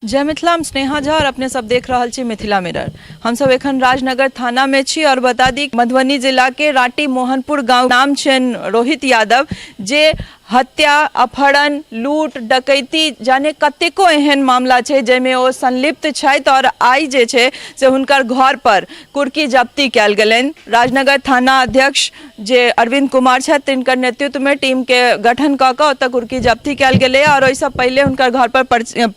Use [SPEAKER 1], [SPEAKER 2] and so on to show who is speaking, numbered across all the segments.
[SPEAKER 1] जय मिथिला, हम स्नेहा झा और अपने सब देख रहल छी मिथिला मिरर। हमसब एखन राजनगर थाना में छी और बता दी मधुबनी जिला के रांटी मोहनपुर गांव नाम छनि रोहित यादव, जे हत्या, अपहरण, लूट, डकैती जाने कतेको एहन मामला छै जाहिमे ओ संलिप्त छथि और आइ जे छै से हुनकर घर पर कुर्की जब्ती कयल गेलनि। राजनगर थाना अध्यक्ष जे अरविंद कुमार छथि तिनकर नेतृत्वमे टीमके गठन कऽ कऽ ओतऽ कुर्की जब्ती कयल गेलै और ओहिसँ पहिले हुनकर घर पर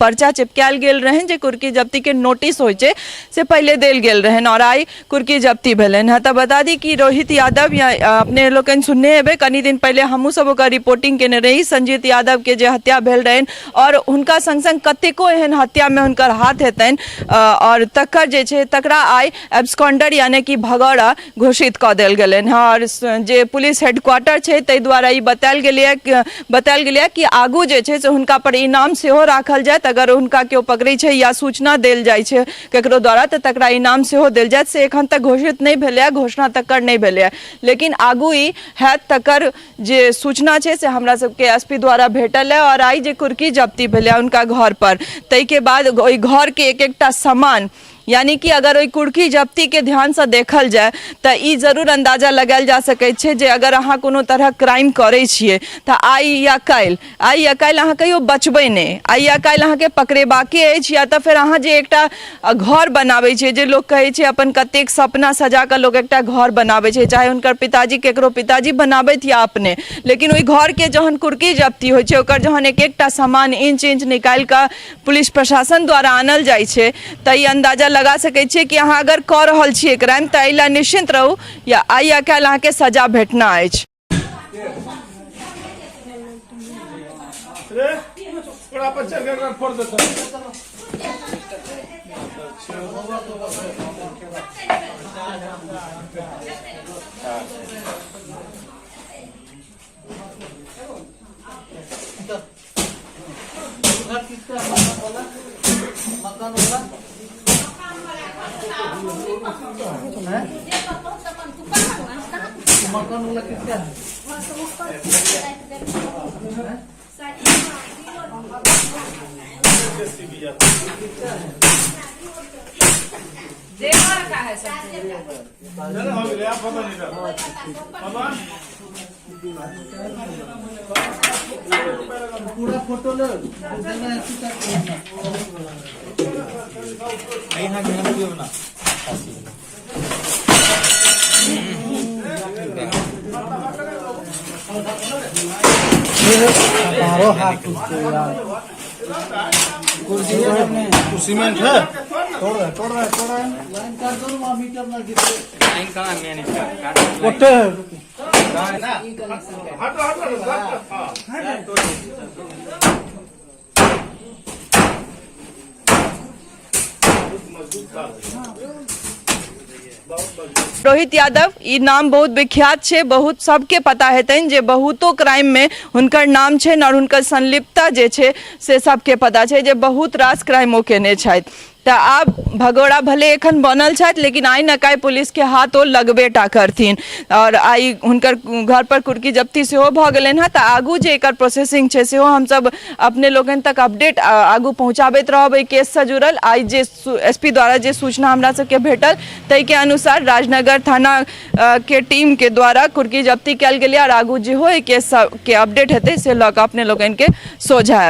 [SPEAKER 1] पर्चा चिपकायल गेल रहनि जे कुर्की जब्तीके नोटिस होइ छै से पहिले देल गेल रहनि और आइ कुर्की जब्ती भेलनि हँ। तऽ बता दी कि रोहित यादव या अपने लोकनि सुनने हेबै, कनि दिन पहिले हमहूँ सब ओकर रिपोर्टिंग केने रही, संजीत यादवके जे हत्या भेल रहनि और हुनका संग संग कतेको एहन हत्यामे हुनकर हाथ हेतनि और तकर जे छै तकरा आइ एब्सकॉन्डर यानी कि भगौड़ा घोषित कऽ देल गेलनि हँ। आओर जे पुलिस हेडक्वार्टर छै ताहि दुआरे ई बतायल गेलैए कि आगू जे छै से हुनका पर इनाम सेहो राखल जायत। अगर हुनका केओ पकड़ै छै या सूचना देल जाइ छै केकरो द्वारा तऽ तकरा इनाम सेहो देल जायत। से एखन तक घोषित नहि भेलैए, घोषणा तकर नहि भेलैए, लेकिन आगू ई हैत तकर जे सूचना छै से हमरा सबके एस पी द्वारा भेटल है। आओर आइ जे कुर्की जब्ती भेलै हुनका घर पर ताहिके बाद ओहि घरके एक एकटा सामान, यानी कि अगर ओहि कुर्की जब्तीके ध्यानसँ देखल जाय तऽ ई जरूर अन्दाजा लगायल जा सकै छै जे अगर अहाँ कोनो तरहक क्राइम करै छियै तऽ आइ या काल्हि अहाँ कहियो बचबै नहि। आइ या काल्हि अहाँके पकड़ेबाके अछि। या तऽ फेर अहाँ जे एकटा घर बनाबै छियै, जे लोक कहै छै अपन कतेक सपना सजा कऽ लोक एकटा घर बनाबै छै, चाहे हुनकर पिताजी, केकरो पिताजी बनाबैत या अपने, लेकिन ओहि घरके जहन कुर्की जब्ती होइ छै, ओकर जहन एक एकटा सामान इंच इंच निकालि कऽ पुलिस प्रशासन द्वारा आनल जाइ छै, तऽ ई अन्दाजा लगा सकै छियै कि अहाँ अगर कऽ रहल छियै क्राइम तऽ एहि लए निश्चिन्त रहू या आइ या काल्हि अहाँके सजा भेटना अछि।
[SPEAKER 2] रे ओकरा पर चढ़ के एकरा फोड़ देतै।
[SPEAKER 3] घर किसका है? मकान वाला, मकान वाला है? मकान वाला किसका है? हैं?
[SPEAKER 2] चल हो गेलै, आब पता नहीं पवन।
[SPEAKER 3] पूरा फोटो लो, देना ऐसी करना।
[SPEAKER 4] यहाँ ध्यान दियो ना।
[SPEAKER 3] मारो हाथ उसको यार।
[SPEAKER 2] सीमेंट है।
[SPEAKER 3] तोड़ रहा है, तोड़ रहा है, तोड़ रहा है। लाइन काट दो ना वहाँ, मीटर ना गिरे।
[SPEAKER 4] लाइन कहाँ मैन इसका काट।
[SPEAKER 3] ओटे है।
[SPEAKER 2] हटो, हटो, हटो, हाँ। बहुत मजबूत तार है, बहुत मजबूत।
[SPEAKER 1] रोहित यादव ई नाम बहुत विख्यात छै, बहुत सबके पता हेतनि जे बहुतो क्राइममे हुनकर नाम छनि और हुनकर संलिप्तता जे छै से सबके पता छै जे बहुत रास क्राइम ओ केने छथि। तऽ आब भगोड़ा भले एखन बनल छथि, लेकिन आइ न काल्हि पुलिसके हाथ ओ लगबे टा करथिन। और आइ हुनकर घर पर कुर्की जब्ती सेहो भऽ गेलनि हँ, तऽ आगू जे एकर प्रोसेसिंग छै सेहो हमसब अपने लोकनि तक अपडेट आगू पहुँचाबैत रहब। एहि केससँ जुड़ल आइ जे एस पी द्वारा जे सूचना हमरा सबके भेटल ताहिके अनुसार राजनगर थाना के टीम के द्वारा कुर्की जब्ती कयल गेलै और आगू जेहो एहि केस के अपडेट हेतै से लऽ कऽ अपने लोकनि के सोझा आयब।